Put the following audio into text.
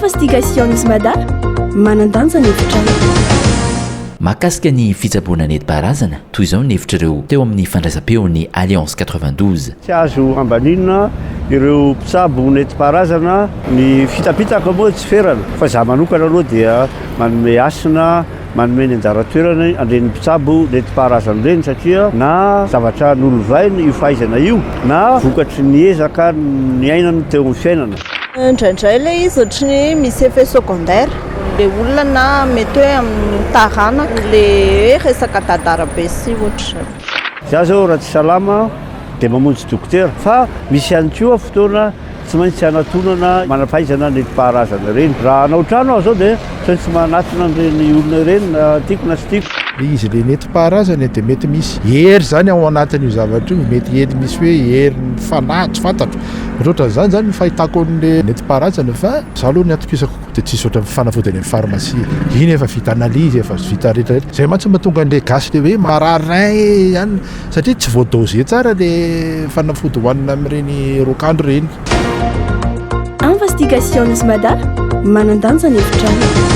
Investigations Mada, manan-danja ny hevitrao. Mahakasika ny fitsaboana nentim-paharazana, toy izao ny hevitr'ireo teo amin'ny fandraisam-peon'ny Alliance 92. Tsy azo ambanina ireo mpitsabo nentim-paharazana, ny fitapitaka moa tsy ferana fa izaho manokana aloha dia manome hasina, manome ny anjara toerany an'ireny mpitsabo nentim-paharazana ireny satria na zavatra nolovainy io fahaizana io na vokatry ny ezaka niainany teo amin'ny fiainana. Indraindray ilay izy ohatry ny hoe misy effet secondaire ilay olona na mety hoe amin'ny taranaka ilay hoe resaka dadarabe sy ohatr'izay. Za zao raha tsy salama dia mamonjy dokotera fa misy ihany koa fotoana Tsy maintsy hanatonana manam-pahaizana nentim-paharazana ireny. Raha hanao trano aho izao dia tsy maintsy manatona an'ireny olona ireny na tiako na tsy tiako. Le izy le nentim-paharazana dia mety misy hery zany ao anatin'io zavatra io, mety hery misy hoe herin'ny fanahy tsy fantatro, ohatrohatran'izany zany ny fahitako an'le nentim-paharazana fa za aloha ny atokisako kokoa dia tsisy ohatran'ny fanafody any amin'ny pharmacie, iny efa vita analyse, efa vita rehetra rehetra, zay mantsy mahatonga an'le gasy le hoe marary rein ihany. Satria tsy voa-doser tsara le fanafody hohanina amin'ireny raokandro ireny. Investigations Mada, manan-danja ny hevitrao.